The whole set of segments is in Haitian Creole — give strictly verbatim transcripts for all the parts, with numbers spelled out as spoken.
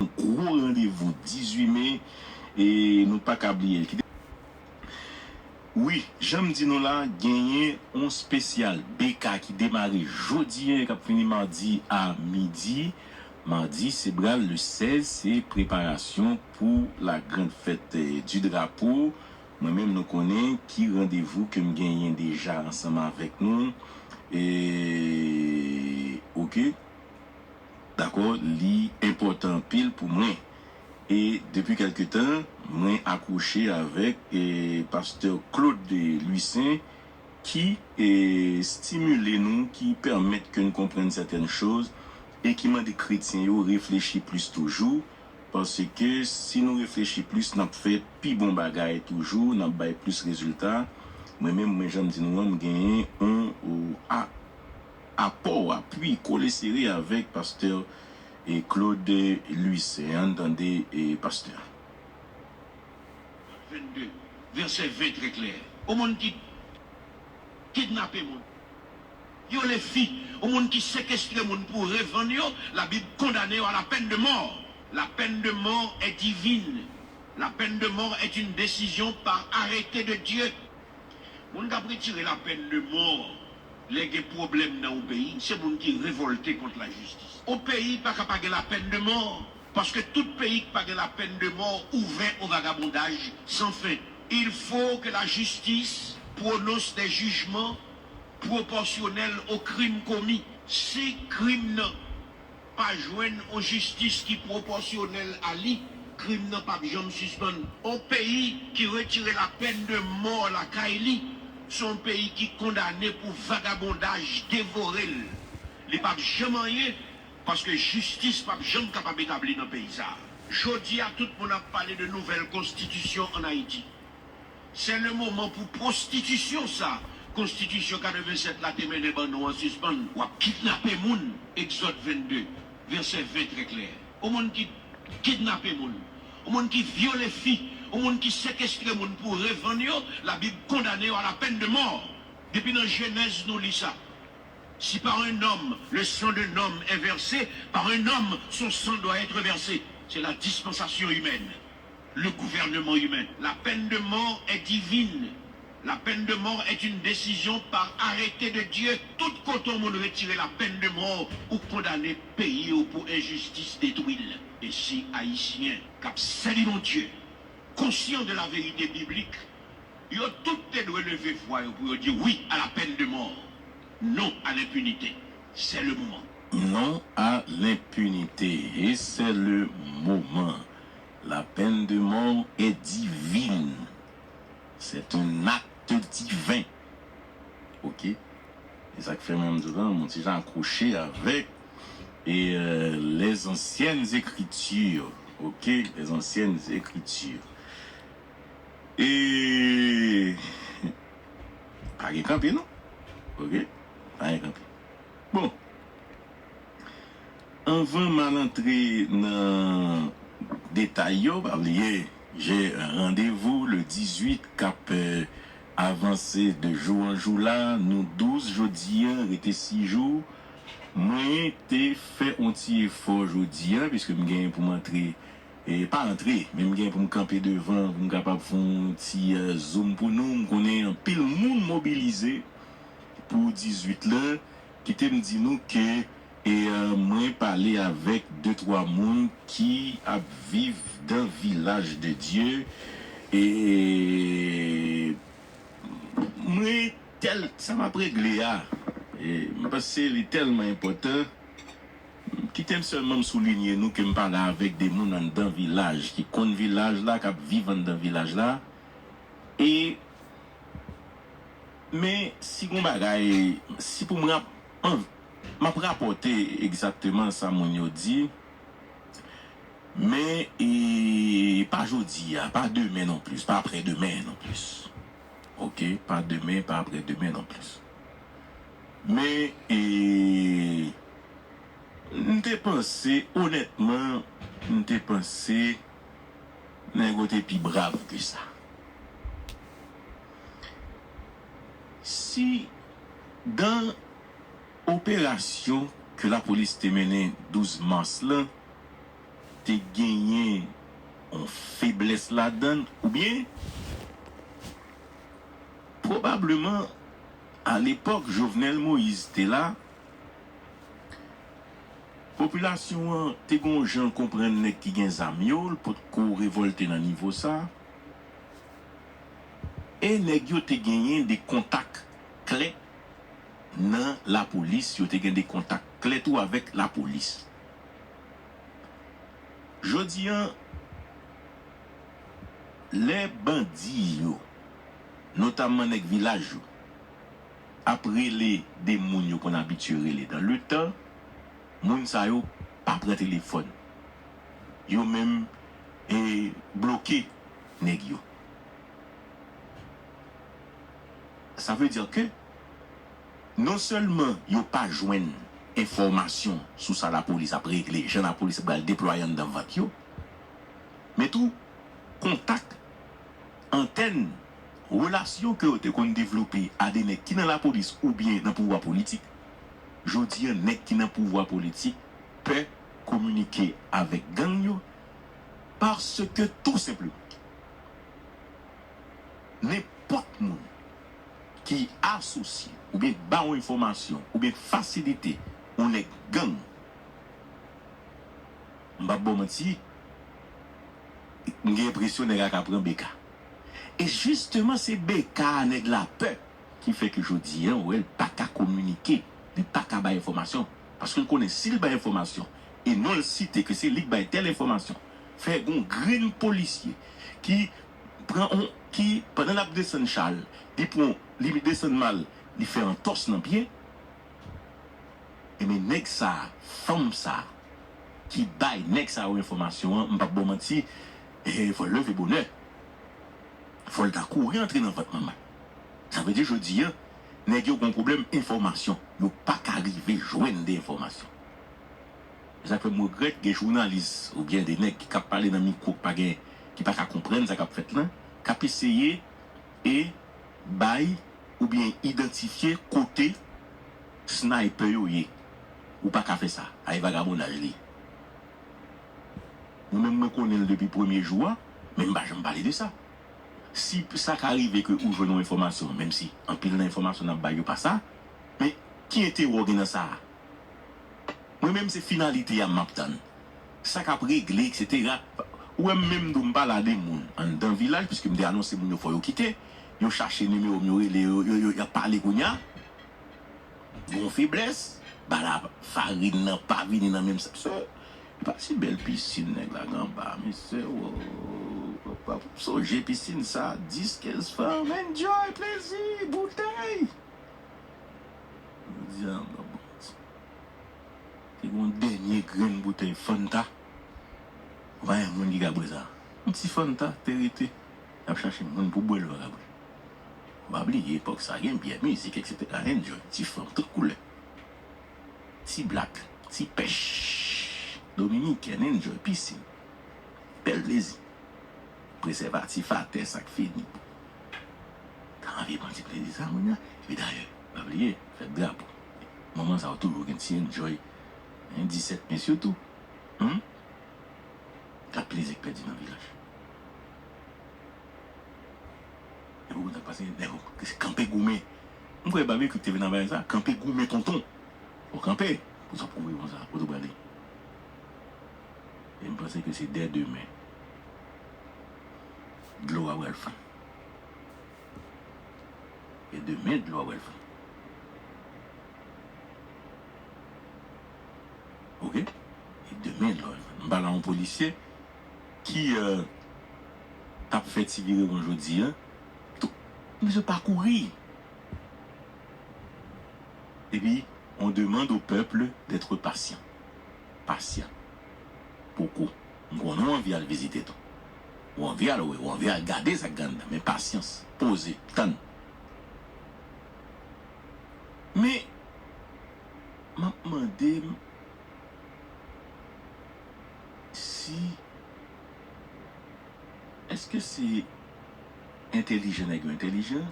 Gwo randevou dizuit me, e nou pa ka bliye l. Kite Wi, jan m di nou la, genyen yon spesyal B K ki demare jodi a e k ap fini madi a midi. Madi, se pral le sèz, se preparasyon pou la grande fête, eh, du drapeau. Mwen menm, nou konnen ki randevou ke m genyen deja ansanm avèk nou. E, oke. Dakò, li enpòtan anpil pou mwen. E depi kèlke tan, mwen akwoche avèk, e, pastè Claude Louissaint ki, e, stimile nou, ki pèmèt ke n konprann sètèn choz e ki mande kretyen yo reflechi plis toujou, paske si nou reflechi plis, n ap fè pi bon bagay toujou, n ap bay plis rezilta. Mwen menm, mwen, jan m di nou an, m genyen yon, ou, a, apò, apui, kole sere avèk pastè, e, Claude Louis. E ann tande, e, pastè a. Vennde, vèsè ven trè klè. Yon moun ki kidnape moun, vyole fi, yon moun ki sekestre moun pou revann yo, Labib kondane yo à la peine de mort. La peine de mort est divine. La peine de mort est une décision par arrêté de Dieu. Moun k ap retire lapèn de mò lè gen pwoblèm nan yon peyi, se moun ki revòlte kont lajistis. Yon peyi pa ka pa gen lapèn de mò, paske tout peyi ki pa gen lapèn de mò ouvè o vagabondaj san fen. Il faut que la justice prononce des jugements proportionnels aux crimes commis. Si krim nan pa jwenn yon jistis ki pwopòsyonèl a li, krim nan p ap janm sispann. Yon peyi ki retire lapèn de mò lakay li, se yon peyi ki kondane pou vagabondaj devore l. Li p ap janm anyen, paske jistis p ap janm kapab etabli nan peyi sa a. Jodi a, tout moun ap pale de nouvèl konstitisyon ann Ayiti. Se le moman pou pwostitisyon sa konstitisyon katrevennsèt la te mennen ban nou an sispann. W ap kidnape moun, Egzòd vennde, vèsè ven trè klè. Yon moun ki kidnape moun, yon moun ki vyole fi, yon moun ki sekestre moun pou revann yo, Labib kondane yo à la peine de mort. Depi nan Jenèz, nou li sa. Si par un homme le sang d'un homme est versé, par un homme son sang doit être versé. C'est la dispensation humaine, le gouvernement humain. La peine de mort est divine. La peine de mort est une décision par arrêté de Dieu. Tout kote yon moun retire lapèn de mò, ou kondane peyi w pou enjistis detwi l. E si Ayisyen k ap sèvi Bondye, konsyan de la verite biblik, yo tout te dwe leve vwa yo pou yo di wi à la peine de mort, non à l'impunité. C'est le moment. Non à l'impunité, et c'est le moment. La peine de mort est divine. C'est un acte divin. Ok? E sa k fè mwen m di w la, m ti jan akwoche avèk, e, euh, les anciennes écritures. Ok? Les anciennes écritures. E pa gen kanpe, non. Ok? Pa gen kanpe. Bon. Anvan m al antre nan detay yo, pa bliye, j'ai un rendez-vous le dix-huit k ap, euh, avanse de jou an jou la. Nou douz jodi a, rete sis jou. Mwen te fè yon ti efò jodi a, piske m genyen pou m antre, e pa antre, men m gen pou m kanpe devan, pou m kapab fè yon ti, euh, zoom pou nou. M konnen anpil moun mobilize pou dizuit la. Kite m di nou ke, e, euh, mwen pale avèk de twa moun ki ap viv dan vilaj de Dye. E mwen tèl, sa m ap regle a, e m panse li tèlman enpòtan. Kite m sèlman m soulinye nou ke m pale avèk de moun anndan vilaj, ki konn vilaj la, k ap viv anndan vilaj la. E, men, si gon bagay, si pou m rap-, m ap rapòte egzakteman sa moun yo di, men, e, pa jodi a, pa demen non plis, pa aprè demen non plis. Ok, pa demen, pa aprè demen non plis. Men, e, m te panse, onètman, m te panse nèg yo te pi brav ke sa. Si dan operasyon ke lapolis te mennen douz mas lan, te genyen yon feblès ladan l, oubyen pwobableman, alepòk Jovenel Moïse te la, popilasyon an te gen yon jan l konprann nèg ki gen zam yo, l potko revòlte nan nivo sa. E nèg yo te genyen de kontak klè nan lapolis, yo te gen de kontak klè tou avèk lapolis. Jodi a, lè bandi yo, notamman nèg vilaj yo, ap rele de moun yo konn abitye rele dans le temps, moun sa yo pa pran telefòn. Yo menm, e, bloke nèg yo. Sa vle di ke non sèlman yo pa jwenn enfòmasyon sou sa lapolis ap regle, jan lapolis pral deplwaye anndan vant yo, men tou kontak, antèn, relasyon ke yo te konn devlope a de nèg ki nan lapolis oubyen nan pouvwa politik. Jodi a, nèg ki nan pouvwa politik pè kominike avèk gang yo, paske tou senpleman, nenpòt moun ki asosye oubyen ba w enfòmasyon oubyen fasilite yon nèg gang, m p ap ba w manti, m gen enpresyon nèg la ka pran B K. E jisteman, se B K a nèg la pè ki fè ke jodi a, ou wè, l pa ka kominike, li pa ka bay enfòmasyon. Paske l konnen si l bay enfòmasyon, e non l site ke se li k bay tèl enfòmasyon, fè gon grenn polisye ki pran on, ki, pandan l ap desann cha l, li pran, li desann mal, li fè antòs nan pye. Ebyen, nèg sa a, fanm sa a, ki bay nèg sa yo enfòmasyon an, m p ap ba w manti, e, fò l leve bonè. Fò l ta kouri antre nan vant manman l. Sa vle di, jodi a, nèg yo gon pwoblèm enfòmasyon. Yo pa ka rive jwenn de enfòmasyon. E sa k fè m regrèt gen jounalis oubyen de nèg ki k ap pale nan mikwo ki pa gen, ki pa ka konprann sa k ap fèt lan, k ap eseye e bay oubyen idantifye kote snaypè yo ye. Ou pa ka fè sa. A, e vagabondaj li ye. Mwen menm, mwen konnen l depi premye jou a, men m pa janm pale de sa. Si sa ka rive ke ou jwenn yon enfòmasyon, menm si anpil nan enfòmasyon n ap bay yo pa sa, men ki enterè w gen nan sa a? Mwen menm, se finalite a m ap tann. Sa k ap regle, etsetera. Ou wè, m menm tou, m pale a de moun anndan vilaj, piske m te anonse moun yo fò yo kite. Yo chache nimewo m, yo rele, yo, yo, yo, y ap pale kounye a. Gon feblès, bala farin nan pa vini nan menm sa. Se, e pa ti bèl pisin nèg la gen anba, mesye, wo, w ap sonje pisin sa, dis, kenz fanm, enjoy, plezi, boutèy. Jodi a, m pa bon. Te gen yon dènye grenn boutèy Fanta. Ou pa gen moun ki ka bwè sa. Yon ti Fanta te rete. Y ap chache moun pou bwè l, yo pa ka bwè. Ou pa bliye epòk sa, gen byè, mizik, etsetera. Enjoy, ti fanm, tout koulè. Ti blak, ti pèch. Dominikèn, enjoy, pisin. Bèl plezi. Presèvatif atè, sa k fini. Ta anvi pran ti plezi sa, moun nan. Epi dayè, pa bliye, fèt drapo. Moman sa yo toujou gen ti enjoy. Hein, disèt me sitou. Humm? Gad plezi k pèdi nan vilaj. Epi ou konn sa k pase, nèg yo kanpe goumen. M kwè Babekyou ki te vin nan bagay sa, kanpe goumen tonton. Ou kanpe, pou sa pwouve konsa, kote w prale. E m panse ke se dè demen, dlo a pral fann. E demen, dlo a pral fann. Oke? E demen, dlo a pral fann. M pale a yon polisye ki, euh, t ap fè ti virewon jodi a. Tou, misye pa kouri. Epi, on demande au peuple d'être patient. Pasyan. Poko. M konnen w anvi al vizite tou. W anvi al wè, w anvi al gade sa k gen anndan. Men pasyans. Poze. Tann. Men, m ap mande m si Èske se entèlijan nèg yo entèlijan?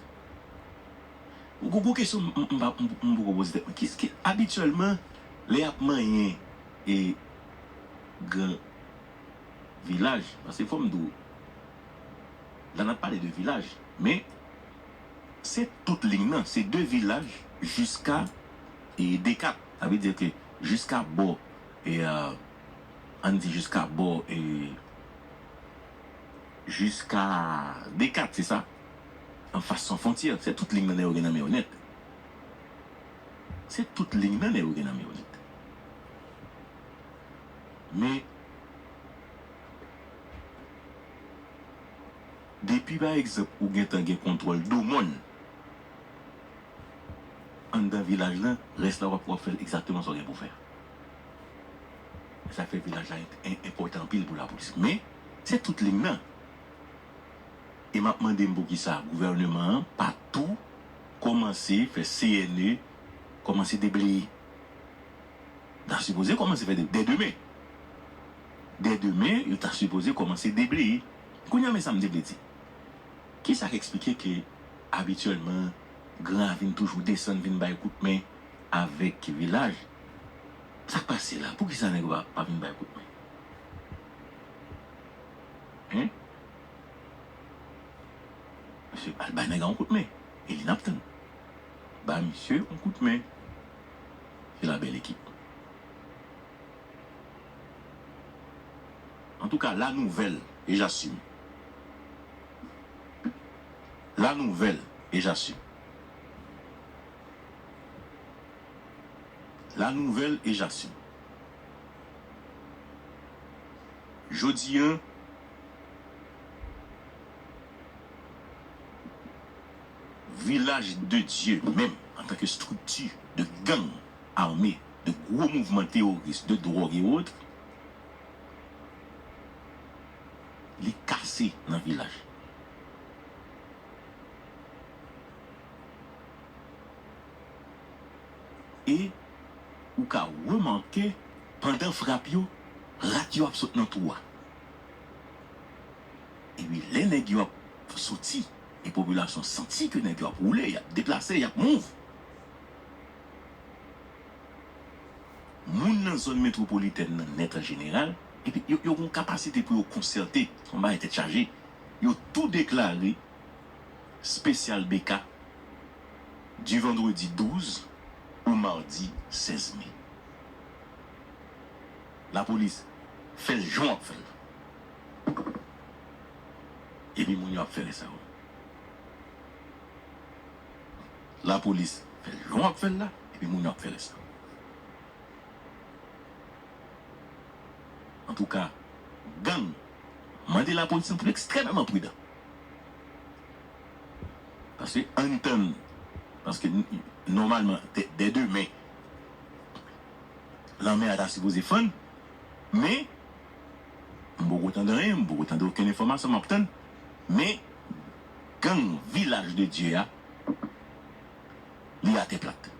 Gwo, gwo kesyon m, m, m pa, m, m poko poze tèt mwen. Ki, ki, abityèlman, lè y ap manyen e gran, vilaj, paske fò m di w, la n ap pale de vilaj, men se tout liy nan, se de vilaj jiska, e, Dekat. Sa vle di ke jiska bò, e, a, ann di jiska bò, e, jiska Dekat, se sa? Anfas son fwontyè, se tout liy nan nèg yo gen nan men yo nèt. Se tout liy nan nèg yo gen nan men yo nèt. Men, depi, pa egzanp, ou gentan gen kontwòl do mòn anndan vilaj lan, rès la w ap, w ap fè l egzakteman sa w gen pou fè a. Sa fè vilaj la en-, en-, enpòtan anpil pou lapolis. Men, se tout liy nan. E m ap mande m poukisa gouvènman an pa tou kòmanse fè C N E, kòmanse debleye. Ta sipoze kòmanse fè de-, dè demen. Dè demen, yo ta sipoze kòmanse debleye. Kounye a, men sa m te vle di. Kisa k eksplike ke abityèlman, gran ravin toujou desann vin bay kout men avèk vilaj? Sa k pase la? Poukisa nèg yo pa, pa vin bay kout men? Hein? Mesye, al bay nèg la yon kout men. E li n ap tann. Ba misye yon kout men. Se la bèl ekip. Antouka, la nouvelle, et j'assume. La nouvelle, et j'assume. La nouvelle, et j'assume. Jodi a, Vilaj de Dye menm, antanke estrikti de gang ame, de gwo mouvman teworis, de dwòg e wot, li kase nan vilaj. E ou ka remake, pandan frap yo, rat yo ap sot nan twou a. Epi lè nèg yo ap soti, e popilasyon santi ke nèg yo ap woule, y ap deplase, y ap move. Moun nan zòn metwopolitèn nan nèt an jeneral, epi yo, yo gen yon kapasite pou yo konsète, yon bagay tèt chaje. Yo tou deklare spesyal B K du vendredi douze au mardi seize mai. Lapolis fè l jan w ap fè l. Epi moun yo ap fè rès la. Lapolis fè l jan w ap fè l la, epi moun yo ap fè rès la. Antouka, gang, mande lapolis pou l ekstrèmeman pridan. Paske ann tann, paske n-, nòmalman, dè, dè demen, lanmè a ta sipoze fann, men, m poko tande anyen, m poko tande okenn enfòmasyon, m ap tann, men, gang Vilaj de Dye a, li atè plat.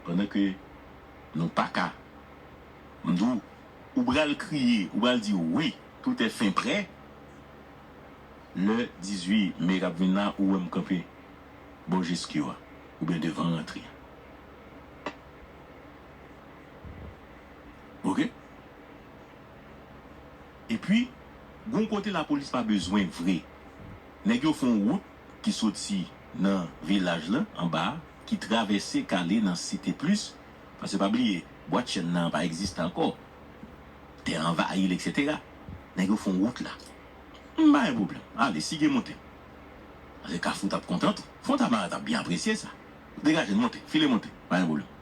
Pandan ke nou pa ka, m di w, ou pral kriye, ou pral di wi, tout est fin prêt. Lè dizuit me k ap vin la, ou wè m kanpe bò Jeskyo a, oubyen devan rantre a. Oke? Epi, gon kote lapolis pa bezwen vre. Nèg yo fè yon wout ki soti nan vilaj lan, anba a, ki travèse k ale nan Site Plis, paske pa bliye, Bwa Chèn nan pa egziste ankò. Tè anvayi l, etsetera. Nèg yo fè yon wout la. M pa gen pwoblèm. Ale, si gen monte. Paske Kafou t ap kontan tou. Fon Tamara t ap byen apresye sa. Degaje n monte, file monte. Pa gen pwoblèm.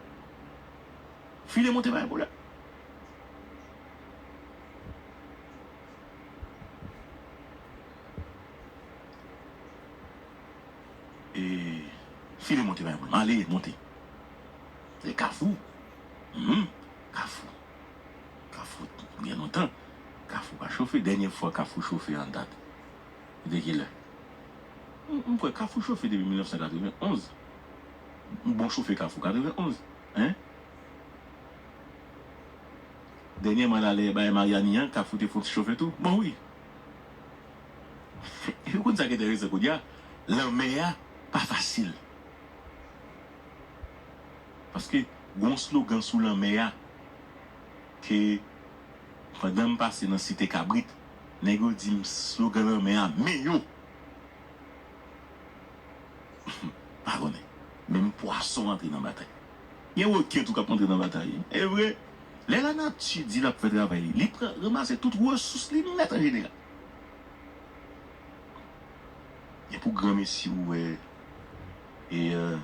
File monte, pa gen pwoblèm. E, file monte, pa gen pwoblèm. Ale, monte. Se Kafou. Mhm. Kafou. Kafou, byen lontan. Kafou pa chofe. Dènye fwa Kafou chofe an dat, se te kilè? M, m kwè Kafou chofe depi mil nèf san katrevenn onz. M bon chofe Kafou katrevenn onz. Hein? Dènyèman la, lè bay Maryani an, Kafou te fon ti chofe tou. Bon, wi. Epi, ou konn sa ki enteresan kounye a? Lanmè a pa fasil. Paske, gon slogan sou lanmè a, ke pandan m pase nan Site Kabrit, nèg yo di m slogan lanmè a, men yo! Pa konnen. Menm pwason antre nan batay. Gen rekin tou k ap antre nan batay. E vre, lè lanati di l ap fè travay li, li pran, ranmase tout resous li nèt an jeneral. E pou granmesi ou wè, e, euh,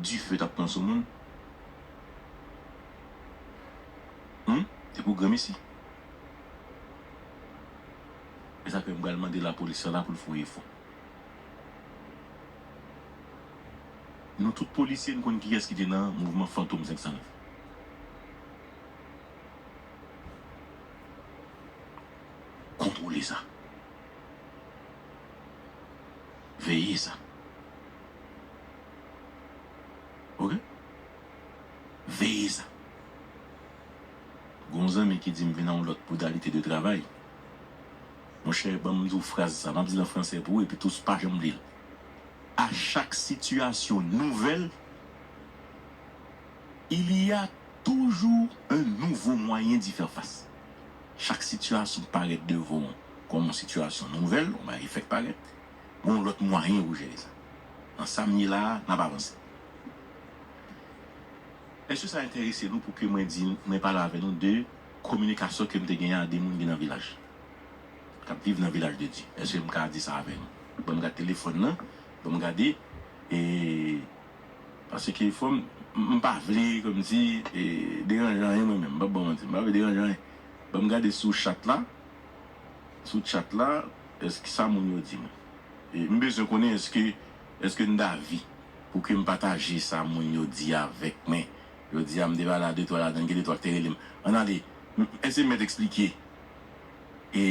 dife t ap pran sou moun. Hmm? E pou granmesi. E sa fè m pral mande lapolis la pou l fè yon efò. Nou tout polisye, n konn kiyès ki te nan mouvman Fantom senk san nèf. Kontwole sa. Veye sa. Oke? Veye sa. Gon zanmi ki di m vin nan yon lòt modalite de travay. Monchè, ban m di w fraz sa, m ap di l an fransè pou ou, epi tou pa janm li l. À chaque situation nouvelle, il y a toujours un nouveau moyen d'y faire face. Chak sitiyasyon k parèt devan w kòm yon sitiyasyon nouvèl, yon bagay ki fèk parèt, gen yon lòt mwayen pou jere sa. Nan sa m ye la a, n ap avanse. Èske sa enterese nou pou ke mwen di, mwen pale avè nou de kominikasyon ke m te genyen a de moun ki nan vilaj, k ap viv nan vilaj de Dye? Èske m ka di sa avè nou? Ban m gade telefòn nan, ban m gade, e, paske fò m, m pa vle kòmsi, e, deranje anyen mwen menm, m p ap ba w manti, m pa vle deranje anyen. Ban m gade sou chat la, sou chat la, èske sa moun yo di mwen? E, m bezwen konnen èske, èske n davi pou ke m pataje sa moun yo di avèk mwen. Yo di a m te pale a de twa ladan, gen de twa k te rele m. Ann ale, m, èske m mèt eksplike? E,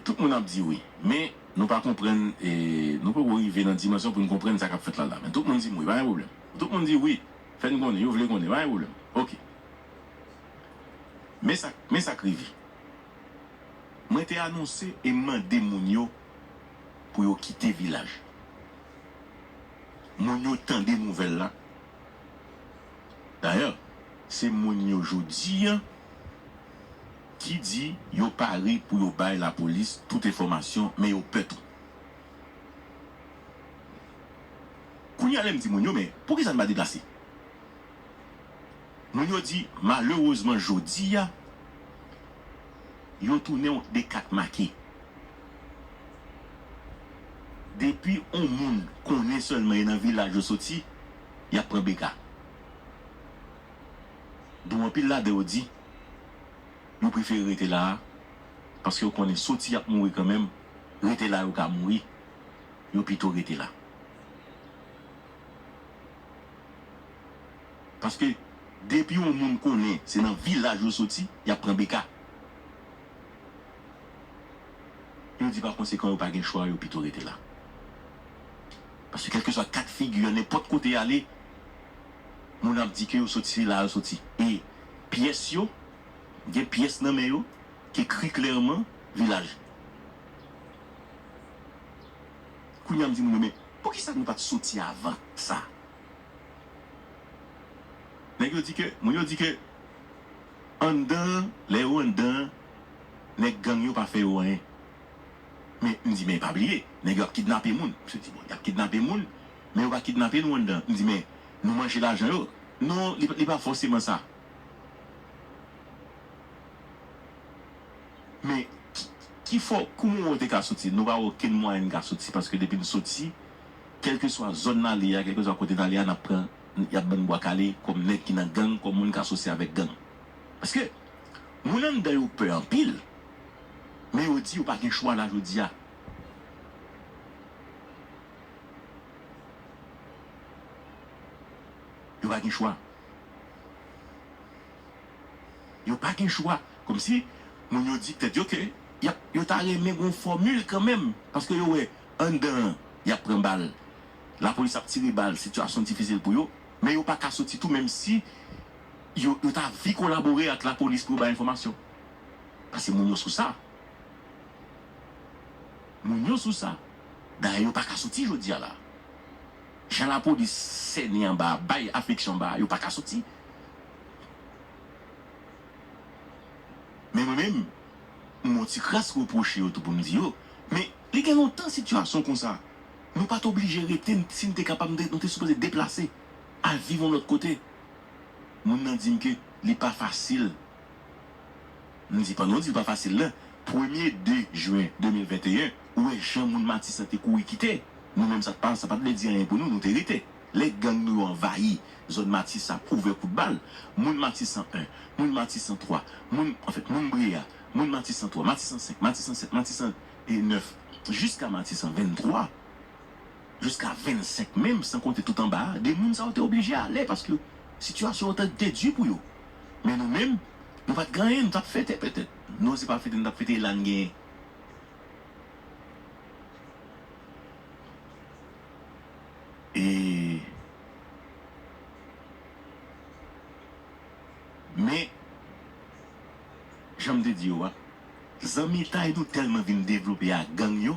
tout moun ap di wi, men nou pa konprann, e, nou poko rive nan dimansyon pou n konprann sa k ap fèt la la. Men tout moun di m wi, pa gen pwoblèm. Tout moun di wi, fè n konnen, yo vle konnen, pa gen pwoblèm. Oke. Men sa, men sa k rive. Mwen te anonse e m mande moun yo pou yo kite vilaj. Moun yo tande nouvèl la. Dayè, se moun yo jodi a ki di yo pare pou yo bay lapolis tout enfòmasyon, men yo pè tou. Kounye a lè m di moun yo, men poukisa n pa deplase? Moun yo di, malerezman, jodi a, yo tounen yon de kat make. Depi yon moun konnen sèlman e nan vilaj yo soti, y ap pran beka. Dou anpil ladan yo di, yo prefere rete la a, paske yo konnen soti y ap mouri kanmenm, rete la yo ka mouri, yo pito rete la. Paske depi yon moun konnen se nan vilaj yo soti, y ap pran beka. Yo di pa konsekan yo pa gen chwa, yo pito rete la. Paske kèlkeswa kat figi an, nenpòt kote y ale, moun ap di ke yo soti, se la yo soti. E pyès yo, gen pyès nan men yo, ki ekri klèman vilaj. Kounye a m di moun yo, men poukisa nou pa t soti avan sa? Nèg yo di ke, moun yo di ke, anndan, lè yo anndan, nèg gang yo pa fè yo anyen. Men, m di, men pa bliye, nèg yo ap kidnape moun. Misye di, bon, y ap kidnape moun, men yo pa kidnape nou anndan. M di, men nou manje lajan yo. Non, li, li pa fòseman sa. Men ki, ki fò, kouman w te ka soti? Nou pa wè okenn mwayen n ka soti, paske depi n soti, kèlkeswa zòn n ale a, kèlkeswa kote n ale a, n ap pran, y ap ban n bwa kale kòm nèg ki nan gang, kòm moun k asosye avèk gang. Paske moun anndan yo pè anpil, men yo di yo pa gen chwa la jodi a. Yo pa gen chwa. Yo pa gen chwa. Kòmsi moun yo di tèt yo ke y ap, yo ta renmen gon fòmil kanmenm. Paske yo wè anndan an, y ap pran bal. Lapolis ap tire bal, sitiyasyon difisil pou yo. Men yo pa ka soti tou, menm si yo, yo ta anvi kolabore ak lapolis pou yo bay enfòmasyon. Paske moun yo sou sa. Moun yo sou sa. Dayè, yo pa ka soti jodi a la. Jan lapolis sènen anba a, bay afliksyon anba a, yo pa ka soti. Ti kras repwoche yo tou pou m di yo. Men, li gen lontan sitiyasyon konsa. Nou pa t oblije rete, si n te kapab, n te, nou te sipoze deplase, al viv yon lòt kote. Moun nan di m ke li pa fasil. M di, pandan w di l pa fasil la, premye de jen de mil venteyen, ou wè jan moun Matisan te kouri kite. Nou menm, sa pa, sa pa t vle di anyen pou nou, nou te rete. Lè gang nou yo anvayi zòn Matisan, ap ouvè kout bal, moun Matisan en, moun Matisan twa, moun, anfèt, moun Breya, moun Matisan twa, Matisan senk, Matisan sèt, Matisan, e, nèf, jiska Matisan venntwa, jiska vennsenk menm, san konte tout anba a, de moun sa yo te oblije ale paske sitiyasyon an te, te di pou yo. Men nou menm, nou pa t gen anyen, nou t ap fete petèt. Nou, se pa fete, nou t ap fete, e la n genyen. E, men, jan m te di yo a, zanmitay nou tèlman vin devlope ak gang yo,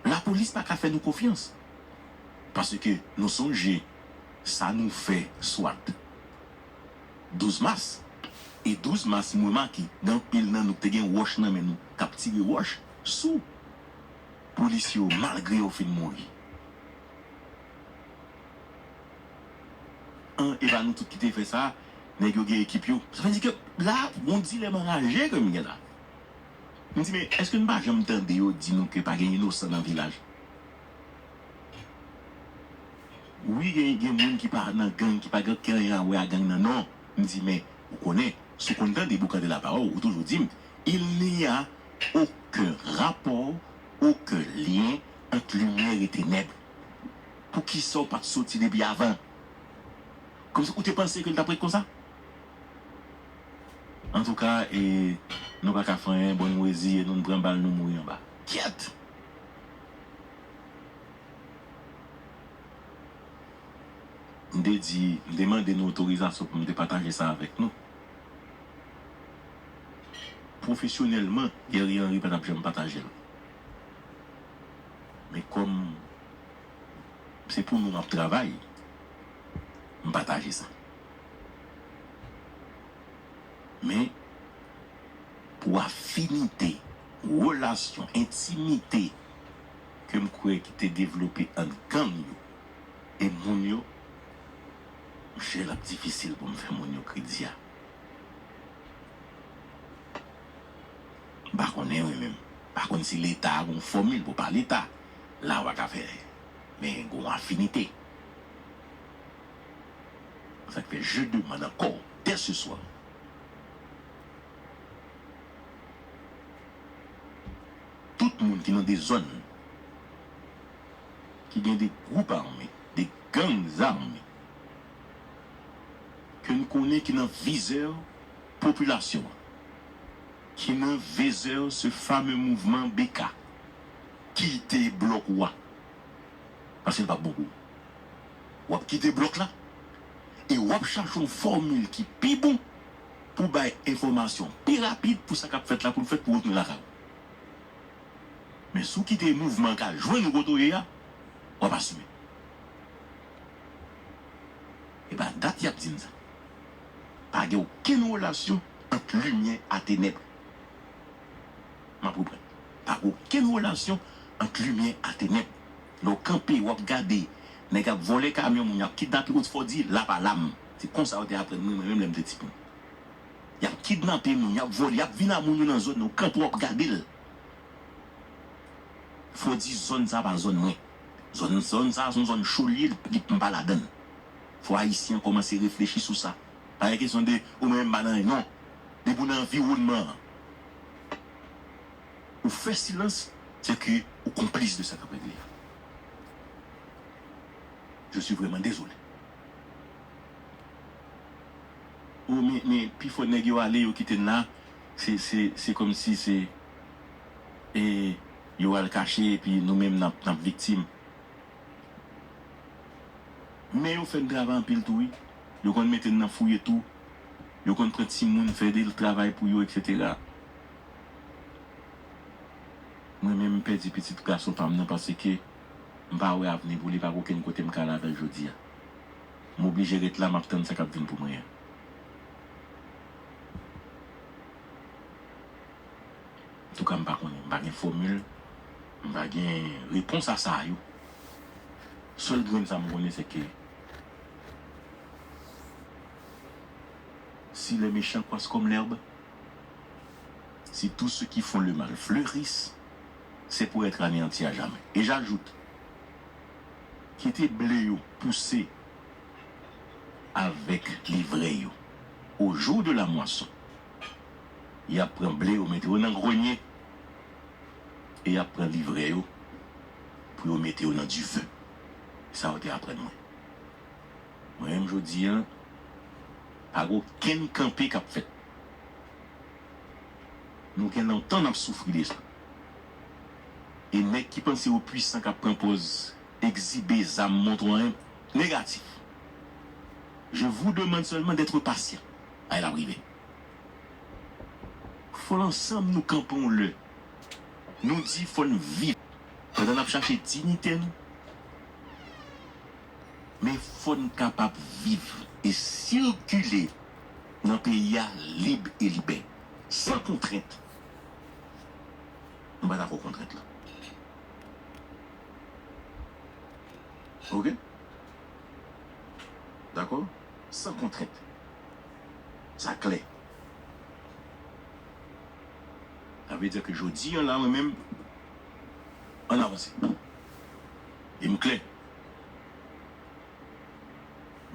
lapolis pa ka fè nou konfyans. Paske nou sonje sa nou fè swat douz mas. E douz mas, m remake, gen anpil nan nou k te gen wòch nan men nou, k ap tire wòch sou polisye yo, malgre yo fin mouri. An, e pa nou tout ki te fè sa, nèg yo gen ekip yo. Sa vle di ke la, gon dilèm anraje ke m gen la. M di, men, èske n pa janm tande yo di nou ke pa gen inosan nan vilaj? Wi, gen, gen moun ki pa nan gang, ki pa gen anyen a wè a gang nan, non. M di, men, ou konnen, si w konn tande Boukan de la Parole, ou toujou di m, il n'y a aucun rapport, aucun lien entre lumière et ténèbres. Poukisa w pa t soti depi avan? Kòmsi ou te panse ke l t ap ret konsa? Antouka, e, nou pa ka fè anyen, bon, nou reziye nou, nou pran bal, nou mouri anba. Kyèt! M te di, m te mande nou otorizasyon pou m te pataje sa avèk nou. Pwofesyonèlman, Guerrier Henry pa t ap janm pataje l. Men kòm se pou nou m ap travay, m pataje sa. Men, pou afinite, relasyon, entimite ke m kwè ki te devlope ant gang yo e moun yo, monchè, l ap difisil pou m fè moun yo kredi a. M pa konnen, wi, menm. M pa konn si Leta a gon fòmil pou pa Leta. La, w pa ka fè. Men gon afinite. Sa k fè, je demande encore, dès ce soir, tout moun ki nan de zòn, ki gen de gwoup ame, de gang zame, ke n konnen ki nan vizè popilasyon an, ki nan vizè se fame mouvman B K, kite blòk ou a. Paske l p ap bon pou ou. W ap kite blòk la e w ap chache yon fòmil ki pi bon pou bay enfòmasyon pi rapid pou sa k ap fèt la, pou l fèt, pou w retounen lakay ou. Men si w kite mouvman an ka jwenn ou kote w ye a, w ap asime. E pa dat y ap di m sa. Pa gen okenn relasyon ant limyè a tenèb. M ap reprann. Pa gen okenn relasyon ant limyè a tenèb. Lè w kanpe, w ap gade, nèg ap vòlè kamyon moun, y ap kidnape, ou fò di, la pa lam. Se konsa yo te aprann mwen, mwen menm lè m te timoun. Y ap kidnape moun, y ap vòlè, y ap vin a moun yo nan zòn nan, ou kanpe, w ap gade l. Fò di zòn sa pa zòn mwen. Zòn, zòn sa se yon zòn cho li ye, li, m pa ladan l. Fò Ayisyen an kòmanse reflechi sou sa. Pa gen kesyon de, o mwen menm m pa nan anyen, non. Depi w nan anviwònman an, ou fè silans, se ke ou konplis de sa k ap regle a. Je suis vraiment désolé. O, men, men, pifò nèg yo ale, yo kite n la, se, se, se kòmsi se, e, yo al kache, epi nou menm n ap, n ap viktim. Men yo fè n travay anpil tou, wi. Yo konn mete n nan fouye tou. Yo konn pran timoun, fè de travay pou yo, etsetera. Mwen menm, m pèdi pitit gason pa m nan paske m pa wè avni pou li, pa gen okenn kote m ka al avè l jodi a. M oblije ret la, m ap tann sa k ap vin pou mwen an. Antouka, m pa konnen, m pa gen fòmil, m pa gen repons a sa yo. Sèl grenn sa m konnen, se ke si les méchants croissent comme l'herbe, si tous ceux qui font le mal fleurissent, c'est pour être anéantis à jamais. Et j'ajoute, kite ble yo pouse avèk livrè yo. Au jour de la moisson, y ap pran ble yo, mete yo nan grenye, e y ap pran livrè yo pou yo mete yo nan dife. Sa yo te aprann mwen. Mwen menm, jodi a, pa gen okenn kanpe k ap fèt. Nou gen lontan n ap soufri de sa. E nèg ki panse yo pwisan, k ap pran pòz egzibe zam, montre anyen negatif. Je vous demande seulement d'être patient. Ay, l ap rive. Fò ansanm nou kanpe yon lè. Nou di fò n viv. Pandan n ap chache diyite nou, men fò n kapab viv e sikile nan peyi a lib e libè, san kontrent. Nou pa dakò kontrent la. Oke? Dakò? San kontrent. Sa klè. Sa vle di ke jodi a la, mwen menm, ann avanse. E m klè.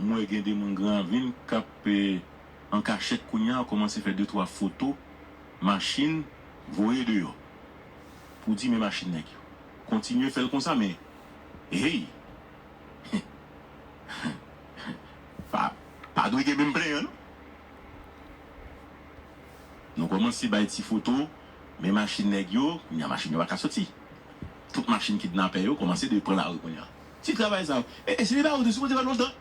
M wè gen de moun Gran Ravin k ap, eh, an kachèt kounye a, kòmanse fè de twa foto machin, voye deyò. Pou di men machin nèg yo. Kontinye fè l konsa, men, hey! Pa, pa dwe gen menm plenyen, non. Nou kòmanse bay ti foto, men machin nèg yo, kounye a machin yo pa ka soti. Tout machin kidnapè yo kòmanse de pran lari kounye a. Ti travay sa yo. E, e se de bagay ou te sipoze fè lontan.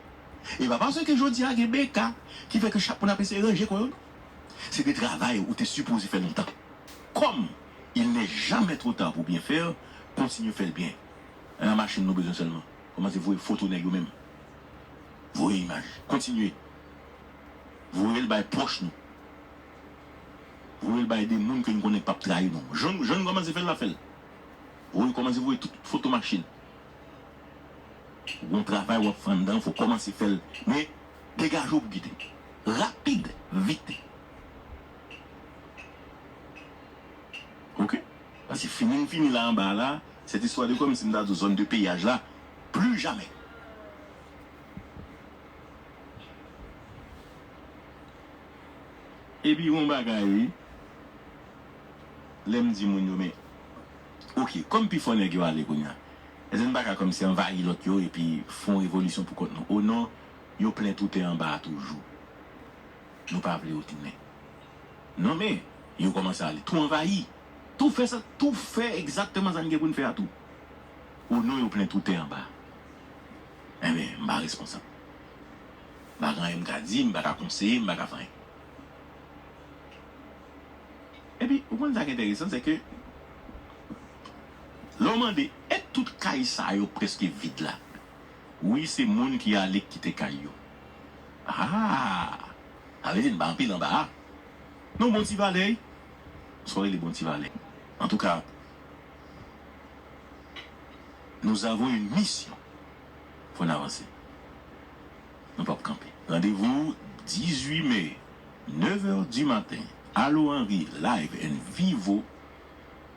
E pa paske jodi a gen B K ki fè ke chak moun ap eseye ranje kò yo, non. Se de travay ou te sipoze fè lontan. Comme il n'est jamais trop tard pour bien faire, kontinye fè l byen. Nan machin nou bezwen sèlman. Kòmanse voye foto nèg yo menm. Voye imaj. Kontinye. Voye l bay pwòch nou. Voye l bay de moun ke n konnen k p ap trayi nou. Jan, jan n kòmanse fè l la, fè l. Voye, kòmanse voye tout foto machin. Ou gon travay w ap fè anndan, fò w kòmanse fè l. Men, degaje w pou kite. Rapid, vit. Oke? Paske fini n fini la anba la, cette histoire de kòmsi m ta di w zòn de peyaj la, plus jamais. Epi yon bagay, wi, lè m di moun yo, men, oke, kòm pifò nèg yo ale kounye a, èske n pa ka kòmsi anvayi lòt yo epi fè yon revolisyon pou kont nou? O non, yo plen tou tè anba a toujou. Nou pa vle yo tounen. Non, men, yo kòmanse ale. Tou anvayi. Tou fè sa, tou fè egzakteman sa n gen pou n fè a tou. O non, yo plen tou tè anba. Enben, m pa responsab. M pa gen anyen m ka di, m pa ka konseye, m pa ka fè anyen. Epi, ou konn sa k enteresan, se ke lè w mande, èske tout kay sa yo prèske vid la? Wi, se moun ki ale k kite kay yo. Ah! Sa vle di n pa anpil anba a. Non, bon ti valè, wi. Sa w rele bon ti valè. Antouka, nous avons une mission. Fò n avanse. Nou p ap kanpe. Randevou dizuit me, nèf è di maten. Alo Henry, live and vivo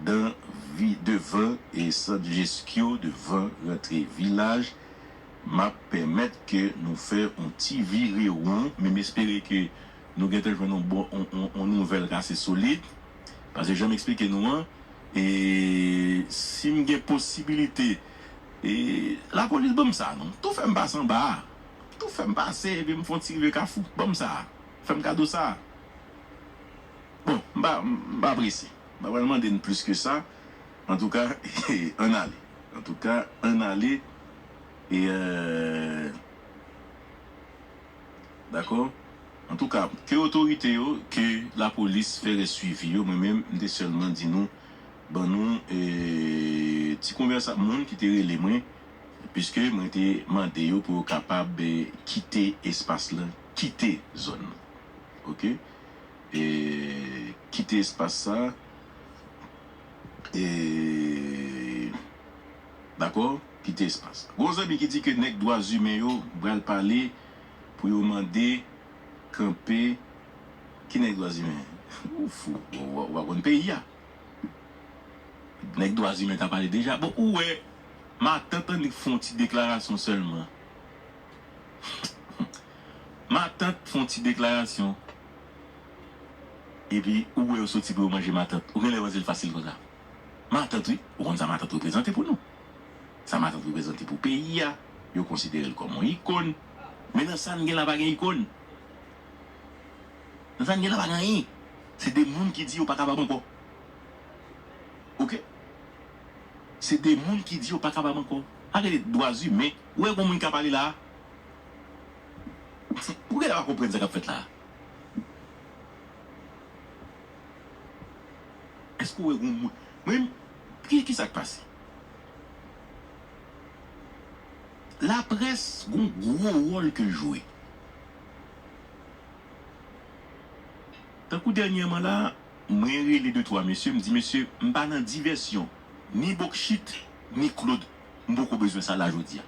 dan vi, devan e sant Jeskyo, devan rantre vilaj. M ap pèmèt ke nou fè yon ti virewon, men m espere ke nou gentan jwenn yon bon, yon, yon, yon nouvèl k ase solid. Paske jan m eksplike nou an, e si m gen posibilite, e lapolis ban m sa non. Tou fè m pase anba a. Tou fè m pase, epi m fè yon ti rive Kafou. Ban m sa. Fè m kado sa. Bon, m pa, m pa prese. M pa pral mande n plis ke sa. Antouka, ann ale. Antouka, ann ale. E, euh, dakò? Antouka, ke otorite yo, ke lapolis fè rès swivi yo, mwen menm, m te sèlman di nou, ban nou, e, ti konvèsa-, moun ki te rele mwen, piske mwen te mande yo pou yo kapab, e, kite espas lan, kite zòn nan. Oke? E, kite espas sa, E, dakò, kite espas. Gon zanmi ki di ke nèg dwa imen yo pral pale pou yo mande kanpe. Ki nèg dwa imen? Ou fou, ou, ou, ou pa konn peyi a. Nèg dwa imen ta pale deja. Bon, ou wè, matant annik fè yon ti deklarasyon sèlman. Matant fè yon ti deklarasyon. Epi ou wè yo soti pou yo manje matant. Ou genlè panse l fasil konsa. Matant, wi. Ou konn sa matant reprezante pou nou. Sa matant reprezante pou peyi a. Yo konsidere l kòm yon ikòn. Men nan sa n gen la pa gen ikòn. Nan sa n gen la pa gen anyen. Se de moun ki di yo pa kapab ankò. Oke? Se de moun ki di yo pa kapab ankò. Pa rele dwa imen. Ou wè gon moun k ap pale la a? Ou genlè pa konprann sa k ap fèt la a? Èske w wè gon moun? Mwen, ki, ki sa k pase? Laprès gon gwo wòl ke l jwe. Tankou dènyèman la, mwen rele de twa mesye, m di, "Mesye, m pa nan divèsyon, ni Bokchit, ni Claude, m poko bezwen sa la jodi a.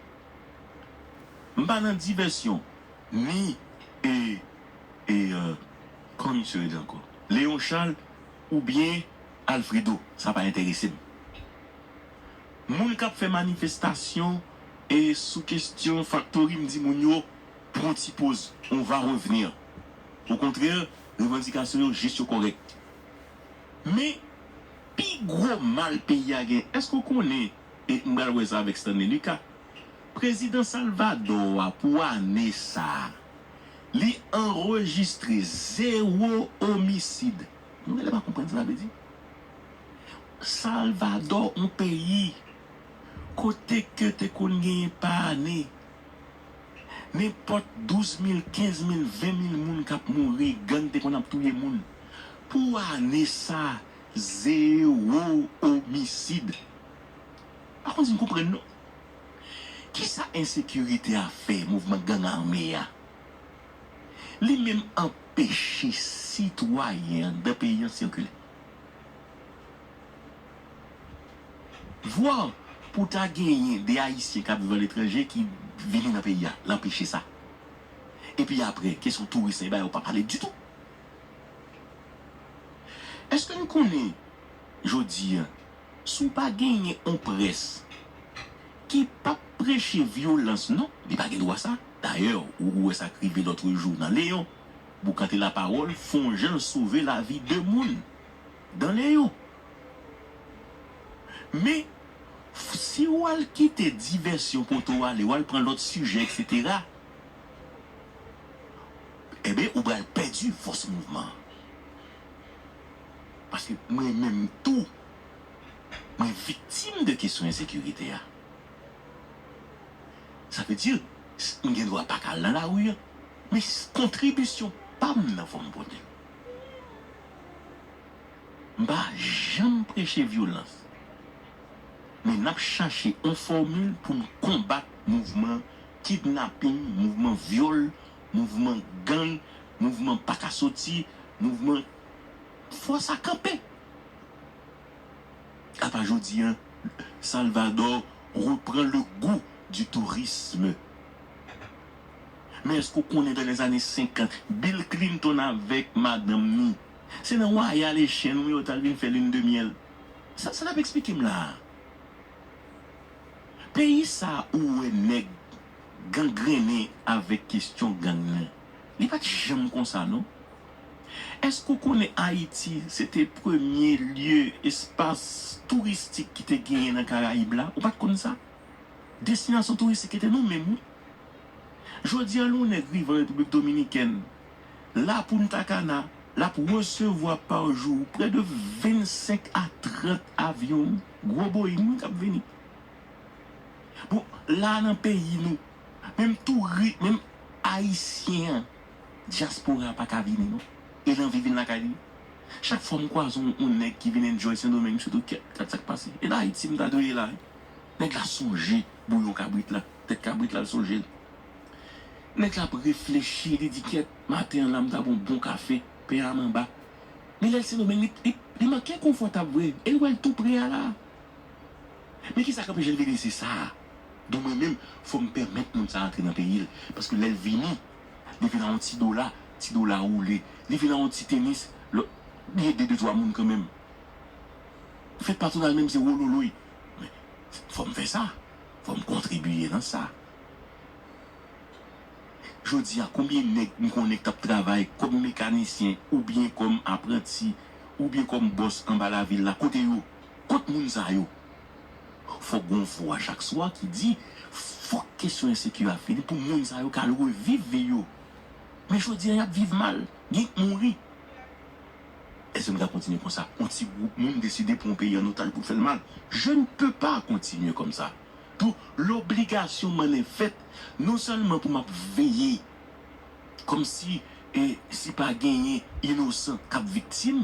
M pa nan divèsyon, ni, e, e, euh, kòman misye rele ankò? Léon Charles oubyen Alfredo, sa pa enterese m." Moun k ap fè manifestasyon e sou kesyon Factory, m di moun yo, pran ti poz, on va revenir. Okontrè, revandikasyon yo jis, yo kòrèk. Men, pi gwo mal peyi a gen, èske w konnen, e m pral wè sa avèk Stanley Lucas, prezidan Salvador a pou ane sa a, li anrejistre zewo omisid. Nou genlè pa konprann sa sa vle di. Salvador, yon peyi kote ke te konn genyen pa ane nenpòt douz mil, kenz mil, ven mil moun k ap mouri, gang te konn ap touye moun. Pou ane sa, zewo omisid. Pa konn si n konprann non. Kisa ensekirite a fè mouvman gang ame a? Li menm anpeche sitwayen anndan peyi an sikile. Vwa pou ta genyen de Ayisyen k ap viv aletranje ki vini nan peyi a, l anpeche sa. Epi apre, kesyon touris lan, e bagay yo pa pale ditou. Èske n konnen, jodi a, si w pa genyen yon près ki p ap preche vyolans, non, li pa gen dwa sa. Dayè, ou, ou wè sa k rive lòt jou nan Leyon. Boukan te lapawòl, fè yon jan l sove lavi de moun dan Leyon. Men, f-, si w al kite divèsyon pote w ale, w al pran lòt sijè, etsetera, enben, ou pral pèdi fòs mouvman an. Paske mwen menm tou, mwen viktim de kesyon ensekirite a. Sa vle di, s-, m gen dwa pa ka al nan lari a, men s-, kontribisyon pa m nan fò m pote l. M pa janm preche vyolans. Men n ap chache yon fòmil pou n konbat mouvman kidnaping, mouvman vyòl, mouvman gang, mouvman pa ka soti, mouvman fò sa kanpe. Apa jodi a, Salvador reprend le goût du tourisme. Men èske w konnen dans les années cinquante, Bill Clinton avèk madanm ni, se nan Royal Haitian wi yo t al vin fè lin de myèl? Sa, sa n ap eksplike m la a? Peyi sa ou wè nèg gangrennen avèk kesyon gang nan, li pa t janm konsa non. Èske w konnen Ayiti se te premye lye, espas touristik ki te genyen nan Karayib la? Ou pa t konn sa? Destinasyon touristik se te nou menm wi. Jodi a, lè yon nèg rive an Repiblik Dominikèn, La Punta Cana, l ap resevwa pa jou prè de vennsenk a trant avyon, gwo Boeing wi k ap vini. Bon, la nan peyi nou, menm touri-, menm Ayisyen an, dyaspora pa ka vini non. E l anvi vin lakay li. Chak fwa m kwaze yon, yon nèg ki vin enjoy Sendomeng, m sot, kèt, gad sa k pase. E nan Ayiti m ta dwe ye la wi. Nèg la sonje bouyon kabrit la, tèt kabrit la, l sonje l. Nèg la ap reflechi, li di, kèt, maten an la, m ta bwè yon bon kafe, pen an manba. Men lè l Sendomeng, li, li, Li manke konfòtab vre, e l wè l tou pre a la. Men kisa k anpeche l vini? Se sa. Donk mwen menm, fò m pèmèt moun sa antre nan peyi l. Paske lè l vini, li vin a yon ti dola, ti dola woule. Li vin a yon ti tenis, lò, li ede de twa moun kanmenm. Fèt patwonal menm se wololoy. Men, fò m fè sa. Fò m kontribiye nan sa. Jodi a, konbyen nèg m konnen k t ap travay kòm mekanisyen, oubyen kòm apranti, oubyen kòm bòs anba lavil la? Kote yo? Kot moun sa yo? Fòk gon vwa chak swa ki di, fòk kesyon ensekirite a fini pou moun sa yo ka al reviv vi yo. Men jodi a, y ap viv mal, gen k mouri. Èske m ka kontinye konsa? Yon ti gwoup moun deside pran yon peyi an otaj pou l fè l mal. Je ne peux pas continuer comme ça. Donk, lobligasyon m ann fèt, non sèlman pou m ap veye, kòmsi, e, si pa genyen inosan k ap viktim,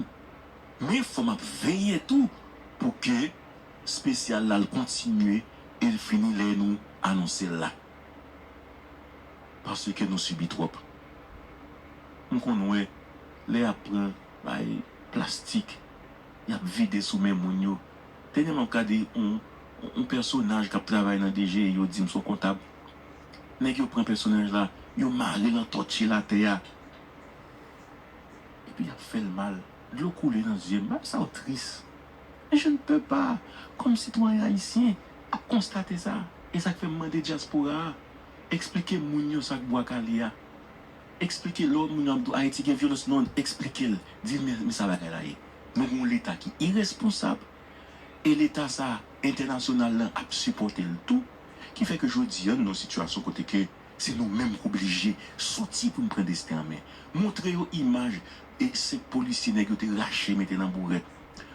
men fò m ap veye tou pou ke espesyal la al kontinye e l fini lè nou anonse l la. Paske nou sibi twòp. M konn wè, lè y ap pran bay plastik, y ap vide sou men moun yo. Dènyèman, m ap gade yon, yon pèsonaj k ap travay nan D G I, yo di m se yon kontab. Nèg yo pran pèsonaj la, yo mare l an tòtye l atè a. Epi y ap fè l mal. Dlo koule nan zye m. Bagay sa yo tris. Men je ne peux pas, kòm sitwayen ayisyen, ap konstate sa. E sa k fè m mande dyaspora a, eksplike moun yo sa k Bwa Kale a. Eksplike lè moun yo ap di w Ayiti gen vyolans, non, eksplike l. Di l, men, men sa bagay la ye. Nou gen yon Leta ki iresponsab. E Leta sa a, entènasyonal lan ap sipòte l tou. Ki fè ke jodi a, nou nan yon sitiyasyon kote ke se nou menm k oblije soti pou n pran desten an men. Montre yo imaj e senk polisye nèg yo te rache mete nan bourèt.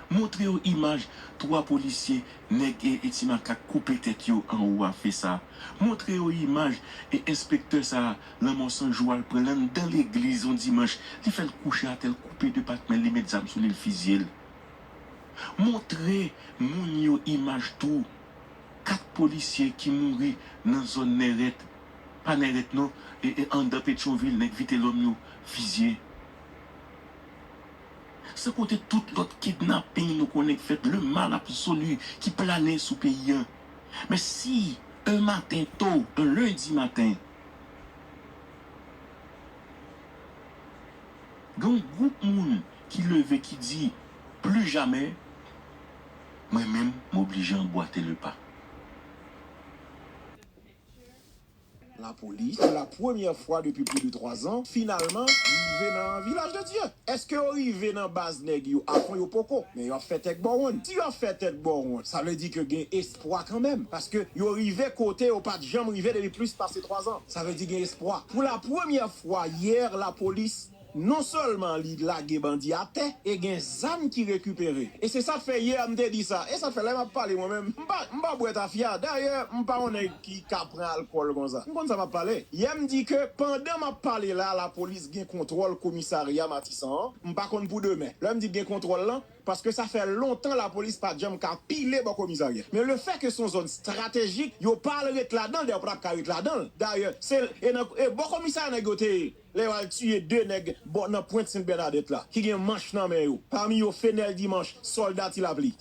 Montre yo imaj twa polisye nèg e, e ti makak koupe tèt yo anwo a Fesa. Montre yo imaj e enspektè sa a, lanmò san jou a, l pran l anndan legliz yon dimanch, li fè l kouche atè, l koupe de pat men l, li met zam sou li, l fizye l. Montre moun yo imaj tou kat polisye ki mouri nan zòn Nèrèt, pa Nèrèt non, e, e anndan Petyonvil, nèg Vitelòm yo fizye. San konte tout lòt kidnaping nou konnen k fèt, le mal absolu ki plane sou peyi an. Men si un matin tôt, un lundi matin, gen yon gwoup moun ki leve, ki di, plus jamais, mwen menm, m oblije anbwate le pa. Lapolis, pou la premyè fwa depi plis de twa zan, finalman, rive nan Vilaj de Dye. Èske yo rive nan baz nèg yo a fon? Yo poko, men yo ap fè tèt bò wonn. Si yo ap fè tèt bò wonn, sa vle di ke gen espwa kanmenm, paske yo rive kote yo pa t janm rive depi plis pase twa zan. Sa vle di gen espwa. Pou la premyè fwa, yè, lapolis non sèlman li lage bandi atè, e gen zam ki rekipere. E se sa k fè yè m te di sa. E sa k fè lè m ap pale mwen menm, m pa, m pa bwè tafya. Dayè, m pa yon nèg ki ka pran alkòl konsa. M konn sa m ap pale. Yè m di ke pandan m ap pale la, lapolis gen kontwòl komisarya Matisan an. M pa konn pou demen. Lè m di gen kontwòl lan, paske sa fè lontan lapolis pa t janm ka pile bò komisarya. Men lefètke se yon zòn estratejik, yo pa al ret ladan l, dayè yo pa t ap ka ret ladan l. Dayè, se, e nan, e bò komisarya nèg yo te ye. Lè yo al tiye de nèg bò nan pwent Sent Bènadèt la, ki gen manch nan men yo. Pami yo, Fenèl Dimanch, sòlda Ti Lapli.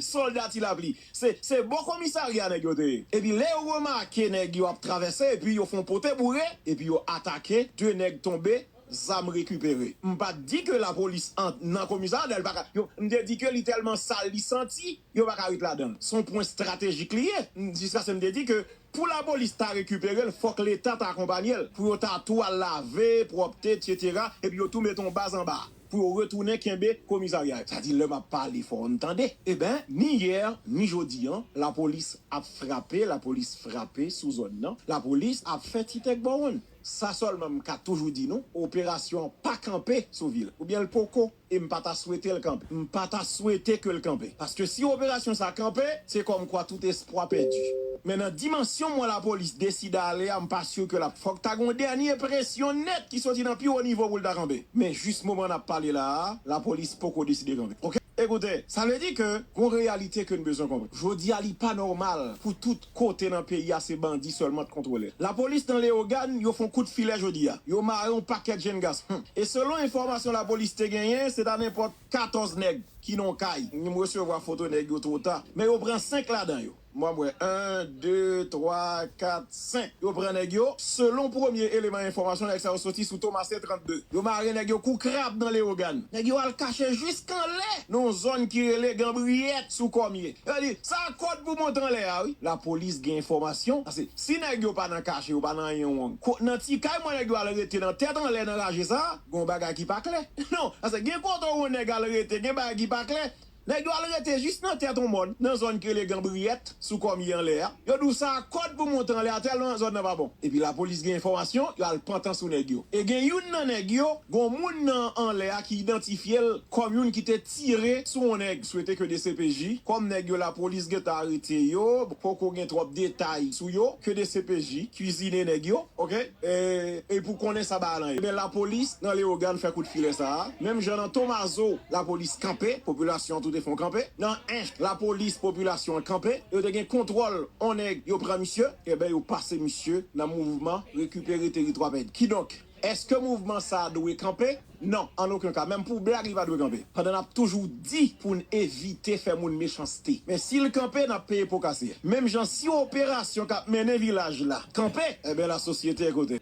Sòlda Ti Lapli. Se, se bò komisarya nèg yo te ye. Epi lè yo remake nèg yo ap travèse, epi yo fè yon pote boure, epi yo atake, de nèg tonbe, zam rekipere. M pa t di ke lapolis ant nan komisarya, dayè l pa ka, yo, m te di ke li tèlman sal, li santi, yo pa ka ret ladan l. Se yon pwen estratejik li ye. M, jiskaske m te di ke pou lapolis ta rekipere l, fòk Leta ta akonpanye l. Pou yo ta tou al lave, pwòpte, etsetera, epi yo tou mete yon baz anba. Pou yo retounen kenbe komisarya yo. Sa di, lè m ap pale, fò n tande. Eben, ni yè, ni jodi an, lapolis ap frape, lapolis frape sou zòn nan. Lapolis ap fè ti tèk bò wonn. Sa sèlman m ka toujou di nou, operasyon an pa kanpe sou vil, oubyen l poko, e m pa ta swete l kanpe. M pa ta swete ke l kanpe. Paske si operasyon sa kanpe, se kòmkwa tout espwa pèdi. Men nan dimansyon mwen lapolis deside ale a, m pa si ke l ap, fòk ta gen yon dènye presyon nèt ki soti nan pi wo nivo pou l ta kanpe. Men jis moman n ap pale la a, lapolis poko deside kanpe. Oke? Ekoute, sa vle di ke gon reyalite ke n bezwen konprann. Jodi a, li pa nòmal pou tout kote nan peyi a se bandi sèlman k kontwole. Lapolis nan Leyogàn, yo fè yon kout filè jodi a. Yo mare yon pakèt jèn gason. Hmm. E selon enfòmasyon lapolis te genyen, se ta nenpòt katòz nèg ki nan yon kay. M resevwa foto nèg yo twò ta. Men yo pran senk ladan yo. Mwen wè en, de, twa, kat, senk. Yo pran nèg yo. Selon premye eleman enfòmasyon, nèg sa yo soti sou Tomasen trannde. Yo mare nèg yo kou krab nan Leyogàn. Nèg yo al kache jiska anlè nan yon zòn ki rele Ganbriyèt sou Kòmye. Yo di, sa kòd pou monte anlè a, wi. Lapolis gen enfòmasyon. Paske si nèg yo pa nan kache, yo pa nan anyen wrong. Ko-, nan ti kay mwen nèg yo al rete nan tèt anlè nan raje sa, gon bagay ki pa klè. Non, paske gen kote yon nèg al rete, gen bagay ki pa klè. Nèg yo al rete jis nan tèt yon mòn, nan zòn ki rele Ganbriyèt, sou Kòmye anlè a. Yo di w sa kòd pou monte anlè a tèlman zòn nan pa bon. Epi lapolis gen enfòmasyon, yo al pantan sou nèg yo. E gen youn nan nèg yo, gon moun nan anlè a ki idantifye l kòm youn ki te tire sou yon nèg. Swete ke D C P J, kòm nèg yo lapolis gentan arete yo, poko gen twòp detay sou yo, ke D C P J kwizine nèg yo. Ok? E, e pou konnen sa ba lan ye. Ebyen, lapolis nan Leyogàn fè kout filè sa a. Menm jan nan Tomazo, lapolis kanpe, popilasyon an tou te fè yon kanpe. Nan Ench, lapolis, popilasyon an kanpe. Yo te gen kontwòl on nèg, yo pran misye. Ebyen, yo pase misye nan mouvman rekipere teritwa pèdi. Kidonk, èske mouvman sa a dwe kanpe? Non, an okenn ka. Menm pou blag, li pa dwe kanpe. Pandan n ap toujou di pou n evite fè moun mechanste. Men si l kanpe, n ap peye po kase. Menm jan si operasyon k ap mennen vilaj la kanpe, ebyen, lasosyete ekoute.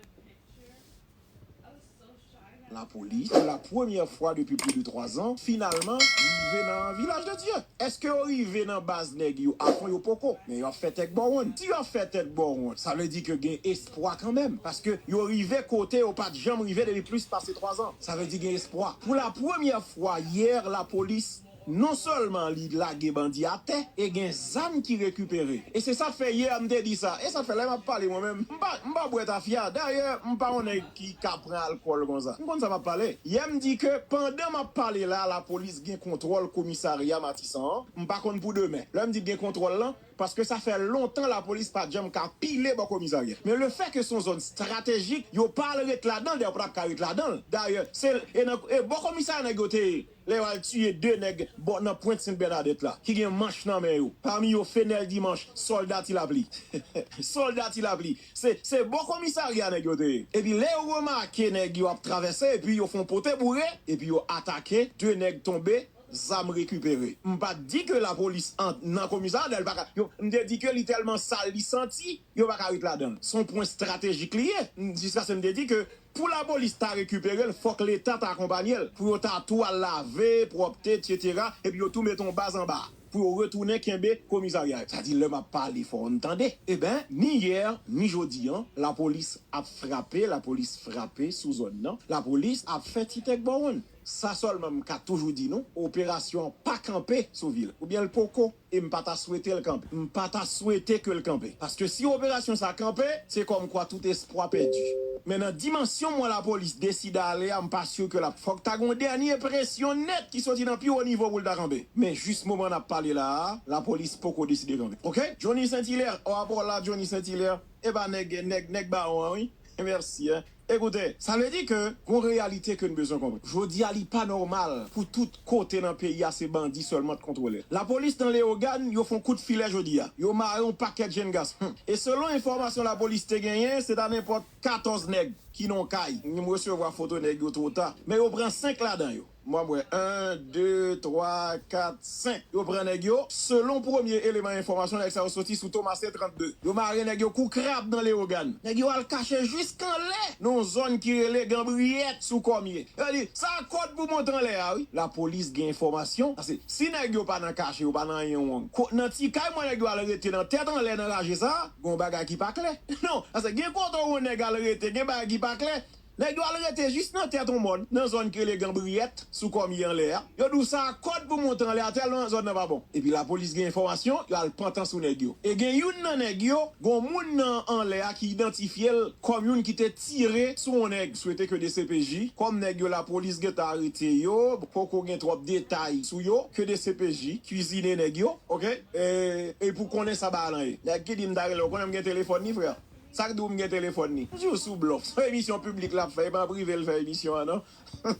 Lapolis, pou la premyè fwa depi plis de twa zan, finalman, rive nan Vilaj de Dye. Èske yo rive nan baz nèg yo afon? Yo poko, men yo ap fè tèk bò wonn. Si yo ap fè tèk bò wonn, sa vle di ke gen espwa kanmenm, paske yo rive kote yo pa t janm rive depi plis pase twa zan. Sa vle di gen espwa. Pou la premyè fwa yè, lapolis non sèlman li lage bandi atè, e gen zam ki rekipere. E se sa k fè yè m te di sa. E sa k fè lè m ap pale mwen menm, m pa, m pa bwè tafya. Dayè, m pa yon nèg ki ka pran alkòl konsa. M konn sa m ap pale. Yè m di ke pandan m ap pale la, lapolis gen kontwòl komisarya Matisan an. M pa konn pou demen. Lè m di gen kontwòl lan, paske sa fè lontan lapolis pa t janm ka pile bò komisarya. Men lefètke se yon zòn estratejik, yo pa al ret ladan l, dayè yo pa t ap ka ret ladan l. Dayè, se, e nan, e bò komisarya nèg yo te ye. Lè yo al tiye de nèg bò nan pwent Sent Bènadèt la, ki gen manch nan men yo. Pami yo, Fenèl Dimanch, sòlda Ti Lapli. Sòlda Ti Lapli. Se, se bò komisarya nèg yo te ye. Epi lè yo remake nèg yo ap travèse, epi yo fè yon pote boure, epi yo atake, de nèg tonbe, zam rekipere. M pa t di ke lapolis ant nan komisarya, dayè l pa ka, yo, m te di ke li tèlman sal, li santi, yo pa ka ret ladan l. Se yon pwen estratejik li ye. M, jiskaske m te di ke pou lapolis ta rekipere l, fòk Leta ta akonpanye l. Pou yo ta tou al lave, pwòpte, etsetera, epi yo tou mete yon baz anba. Pou yo retounen kenbe komisarya yo. Sa di lè m ap pale fò n tande. Eben, ni yè, ni jodi an, lapolis ap frape, lapolis frape sou zòn nan. Lapolis ap fè ti tèk bò wonn. Sa sèlman m ka toujou di nou, operasyon an pa kanpe sou vil. Oubyen l poko, e m pa ta swete l kanpe. M pa ta swete ke l kanpe. Paske si operasyon sa kanpe, se kòmkwa tout espwa pèdi. Men nan dimansyon mwen lapolis deside ale a, m pa si ke l ap, fòk ta gen yon dènye presyon nèt ki soti nan pi wo nivo pou l ta kanpe. Men jis moman n ap pale la a, lapolis poko deside kanpe. Ok? Johnny Saint Hilaire, w ap wè la, Johnny Saint Hilaire, e pa nèg, nèg, nèg bawon an, wi. Mèsi, en. Ekoute, sa vle di ke gon reyalite ke n bezwen konprann. Jodi a, li pa nòmal pou tout kote nan peyi a se bandi sèlman k kontwole. Lapolis nan Leyogàn, yo fè yon kout filè jodi a. Yo mare yon pakèt jèn gason. Hmm. E selon enfòmasyon lapolis te genyen, se ta nenpòt katòz nèg ki nan yon kay. M resevwa foto nèg yo twò ta. Men yo pran senk ladan yo. Mwen wè en, de, twa, kat, senk. Yo pran nèg yo. Selon premye eleman enfòmasyon, nèg sa yo soti sou Tomasen trannde. Yo mare nèg yo kou krab nan Leyogàn. Nèg yo al kache jiska anlè nan yon zòn ki rele Ganbriyèt sou Kòmye. Yo di, sa kòd pou monte anlè a, wi. Lapolis gen enfòmasyon. Paske si nèg yo pa nan kache, yo pa nan anyen wrong. Ko-, nan ti kay mwen nèg yo al rete nan tèt anlè nan raje sa, gon bagay ki pa klè. Non, paske gen kote yon nèg al rete, gen bagay ki pa klè. Nèg yo al rete jis nan tèt yon mòn, nan zòn ki rele Ganbriyèt, sou Kòmye anlè a. Yo di w sa kòd pou monte anlè a tèlman zòn nan pa bon. Epi lapolis gen enfòmasyon, yo al pantan sou nèg yo. E gen youn nan nèg yo, gon moun nan anlè a ki idantifye l kòm youn ki te tire sou yon nèg. Swete ke D C P J, kòm nèg yo lapolis gentan arete yo, poko gen twòp detay sou yo, ke D C P J kwizine nèg yo, ok? E, e pou konnen sa ba lan ye. Nèg ki di m ta rele w, konnen m gen telefòn ni, frè? Sa k di w m gen telefòn ni? M toujou sou blòf. Se yon emisyon piblik l ap fè, e pa an prive l fè emisyon an, non.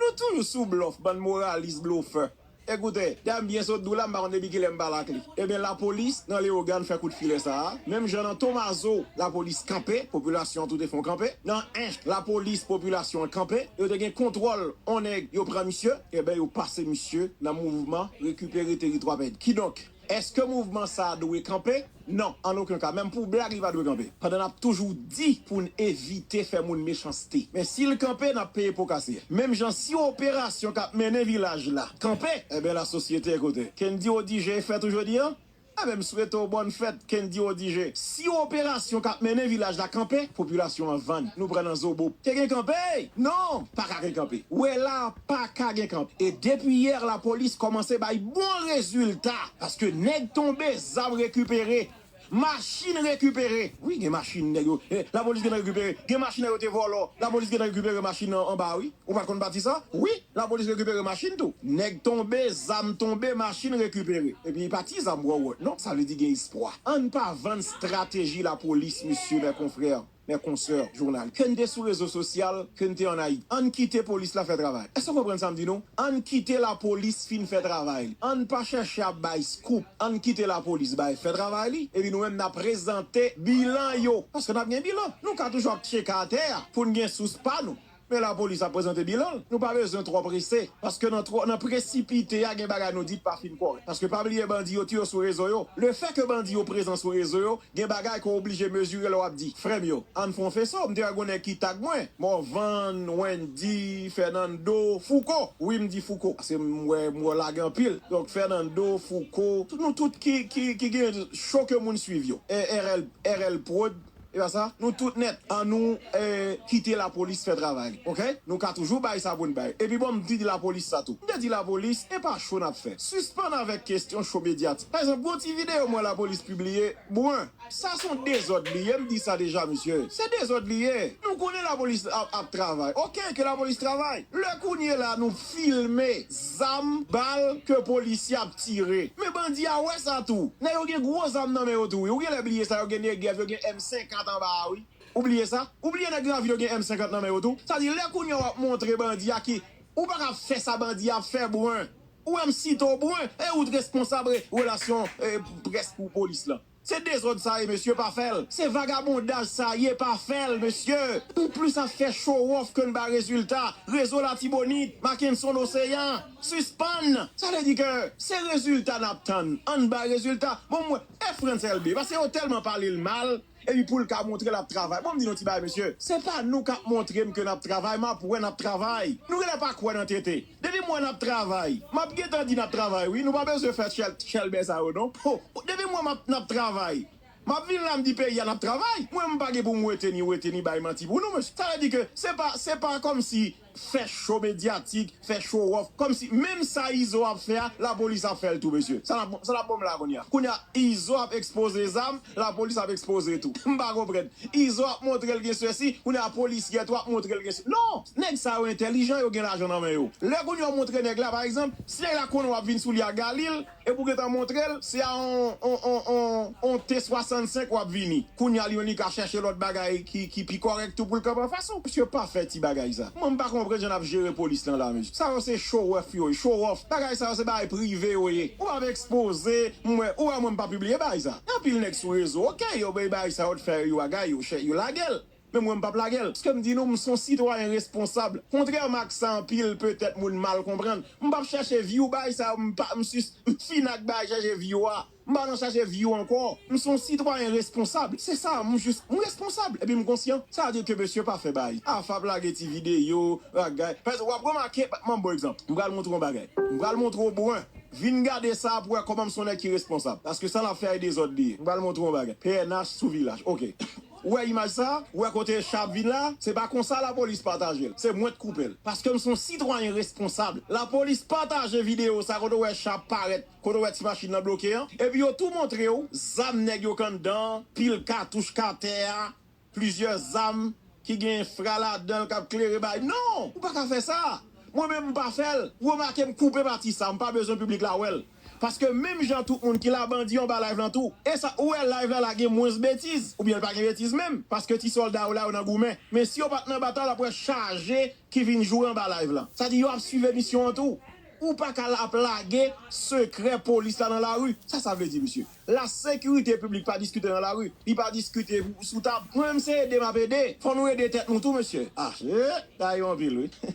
Nou toujou sou blòf, bann moralis blofè. Ekoute, dam byen sot dou la, m pa konn depi kilè m pale ak li. Ebyen, lapolis nan Leyogàn fè kout filè sa a. Menm jan nan Tomazo, lapolis kanpe, popilasyon an tou te fè yon kanpe. Nan Ench, lapolis, popilasyon an kanpe. Yo te gen kontwòl yon nèg, yo pran misye. Ebyen, yo pase misye nan mouvman rekipere teritwa pèdi. Kidonk, èske mouvman sa a dwe kanpe? Non, an okenn ka. Menm pou blag, li pa dwe kanpe. Pandan n ap toujou di pou n evite fè moun mechanste. Men si l kanpe, n ap peye po kase. Menm jan si operasyon k ap mennen vilaj la kanpe, ebyen lasosyete ekoute. Kendy Odigé fèt ou jodi a? Ebyen m swete w bòn fèt, Kendy Odigé. Si operasyon k ap mennen vilaj la kanpe, popilasyon an vann. Nou pran nan zobo. Te gen kanpe? Non, pa ka gen kanpe. Wè la, pa ka gen kanpe. E depi yè, lapolis kòmanse bay bon rezilta. Paske nèg tonbe, zam rekipere, machin rekipere. Wi, gen machin nèg yo. Eh, lapolis gentan rekipere. Gen machin nèg yo te vòlò. Lapolis gentan rekipere machin nan anba, wi. Ou pa t konn pati sa? Wi, lapolis rekipere machin tou. Nèg tonbe, zam tonbe, machin rekipere. Epi pa ti zam wòwòt, non. Sa vle di gen espwa. Ann pa vann estrateji lapolis, mesye, mè konfrè. Mè konsè, jounal. Ke n te sou rezo sosyal, ke n te ann Ayiti. Ann kite polis la fè travay. Èske w konprann sa m di nou? Ann kite lapolis fin fè travay li. Ann pa chèche ap bay scoop. Ann kite lapolis bay fè travay li. Epi nou menm n ap prezante bilan yo. Paske n ap gen bilan. Nou ka toujou ap tcheke atè a pou n gen sous pa nou. Men lapolis ap prezante bilan l. Nou pa bezwen twò prese. Paske nan twò, nan presipite a, gen bagay nou di k pa fin kòrèk. Paske pa bliye bandi yo tou yo sou rezo yo. Lefètke bandi yo prezan sou rezo yo, gen bagay ke w oblije mezire lè w ap di. Frè m yo, ann fè yon feso. M te wè gon nèg ki tag mwen. Morvan, Wendy, Fernando, Fouco. Wi, m di Fouco. Paske m wè, m wè w lage anpil. Donk, Fernando, Fouco, tout, nou tout ki, ki, ki gen cho ke moun swiv yo. E, R L, R L Prod, E pa sa, nou tout nèt, ann nou eh, kite lapolis fè travay li, oke? Nou ka toujou bay sa pou n bay. Epi bon, m di lapolis sa tou. M te di lapolis, e pa cho n ap fè. Sispann avèk kesyon cho medyatik. Pa egzanp, gon ti videyo m wè lapolis pibliye, bwen, sa s on dezòd li ye, m di sa deja, mesye. Se dezòd li ye. Nou konnen lapolis ap, ap travay. Oke, ke lapolis travay. Lè kounye la nou filme zam, bal ke polisye ap tire. Men bandi a wè sa tou. Nèg yo gen gwo zam nan men yo tou, wi. Ou genlè bliye sa, yo gen Negev, yo gen M senkant anba a, wi. Ou bliye sa? Ou bliye nèg Granvil yo gen M senkant nan men yo tou? Sa di, lè kounye a w ap montre bandi a ki, ou pa ka fè sa bandi a ap fè, bwen. Ou wè m site w, bwen, e ou t responsab re, relasyon eh, près pou polis lan. Se dezòd sa ye, mesye, pa fè l. Se vagabondaj sa ye, pa fè l, mesye. Ou plis ap fè show off ke n bay rezilta. Rezo Latibonit, Mackenson Oseyan, sispann. Sa vle di ke se rezilta n ap tann. Ann bay rezilta. Bon, mwen, e Frantz Elbé, paske yo tèlman pale l mal, epi pou l ka montre l ap travay. Bon, m di nou ti bagay, mesye. Se pa nou k ap montre m ke n ap travay, m ap wè n ap travay. Nou genlè pa kwè nan tete. Depi m wè n ap travay, m ap gentan di n ap travay, wi. Nou pa bezwen fè chèl, chèlbè sa yo, non. Ho, depi m wè m ap, n ap travay, m ap vin la, m di peyi a n ap travay. Mwen, m pa gen pou m wete ni wete ni bay manti pou nou, mesye. Sa vle di ke se pa, se pa kòmsi fè cho medyatik, fè show off. Kòmsi menm sa Izo ap fè a, lapolis ap fè l tou, mesye. Sa l ap, sa l ap ban m la kounye a. Kounye a, Izo ap ekspoze zam, lapolis ap ekspoze tou. M pa konprann. Izo ap montre l gen sesi, kounye a polisyè tou ap montre l gen se. Non! Nèg sa yo entèlijan, yo gen lajan nan men yo. Lè kounye a w montre nèg la, pa egzanp, si nèg la konnen w ap vin sou li ak Galil, epi w gentan montre l, se a on, on, on, on, on T swasannsenk w ap vini. Kounye a, li menm li ka chèche lòt bagay ki, ki pi kòrèk tou pou l kanpe anfas ou. Mesye, pa fè ti bagay sa. Mwen, m pa konprann jan n ap jere polis lan la, mesye. Sa yo se show off yo ye, show off. Bagay sa yo se bagay prive yo ye. Ou ap ekspoze, m wè, ou wè mwen, m pa pibliye bagay sa. Gen anpil nèg sou rezo, oke, yo bay bagay sa yo t fè yo bagay, yo chè, yo lage l. Men mwen, m p ap lage l. Paske m di nou, m s on sitwayen responsab. Kontrèman ak sa anpil petèt moun mal konprann, m p ap chèche view bagay sa yo, m pa, m sis, m fin ak bagay chèche view a. M pa nan chèche view ankò. M s on sitwayen responsab. Se sa, m jis, m responsab. Epi m konsyan. Sa vle di ke mesye pa fè bagay. Afap lage ti videyo, bagay. Paske w ap remake, m ap ba w egzanp. M pral montre w yon bagay. M pral montre w bwen. Vin gade sa pou w wè kòman m s on nèg ki responsab. Paske sa l ap fè a e dezòd li ye. M pral montre w yon bagay. P N H sou vilaj. Oke. Ou wè imaj sa? Ou wè kote cha ap vin la? Se pa konsa lapolis pataje l. Se mwen k koupe l. Paske m s on sitwayen responsab. Lapolis pataje videyo sa kote w wè cha ap parèt, kote w wè ti machin nan bloke an. Epi yo tou montre w zam nèg yo k anndan, pil katouch k atè a, plizyè zam ki gen fra ladan l k ap klere bay. Non! Ou pa ka fè sa! Mwen menm m pa fè l. Remake m koupe pati sa, m pa bezwen piblik la wè l. Paske menm jan tout moun ki la bandi anba live lan tou. E sa, ou wè live la la gen mwens betiz, oubyen l pa gen betiz menm. Paske ti sòlda yo la yo nan goumen. Men si yo pa t nan batay, w ap wè chaje ki vin joure anba live lan. Sa di yo ap swiv emisyon an tou. Ou pa ka ap lage sekrè polis la nan lari. Sa sa vle di, mesye? Lasekirite piblik pa diskite nan lari. Li pa diskite sou tab. Mwen menm se ede m ap ede. Fò nou ede tèt nou tou, mesye. Ah, eh, bagay yo anpil, wi.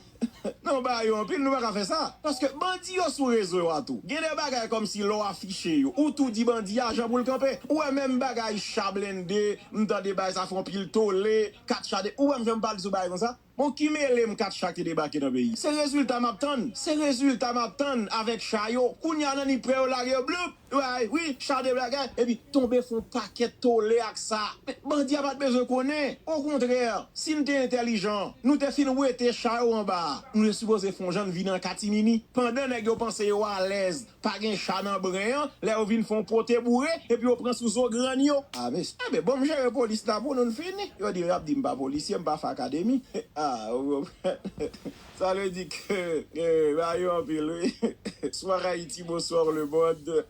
Non, bagay yo anpil, nou pa ka fè sa. Paske bandi yo sou rezo yo a tou. Gen de bagay kòmsi lè w afiche yo, ou tou di bandi a jan pou l kanpe. Ou wè menm bagay cha blende, m tande bagay sa fè yon pil tole, kat cha de, ou wè m janm pale sou bagay konsa? Bon, ki mele m kat cha k te debake nan peyi? Se rezilta m ap tann. Se rezilta m ap tann avèk cha yo. Kounye a nan nip prè yo lage yo, bloup! Wi, wi, cha deblage, epi tonbe fè yon pakèt tole ak sa. Men, bandi a pa t bezwen konnen. Okontrè, si n te entèlijan, nou te fin wete cha yo anba a. Nou te sipoze fè yon jan n vin an katimini. Pandan nèg yo panse yo alèz, pa gen cha nan bren an, lè yo vin fè yon pote boure, epi yo pran sou zo grann yo. Ah, mesye, enben, bon, m jere polis la pou nou, n fini. Yo di, y ap di m pa polisye, m pa fè akademi. Ah, ou konprann? Sa vle di ke, eh, bagay yo anpil, wi. Bonsoir Haïti, bonsoir le monde.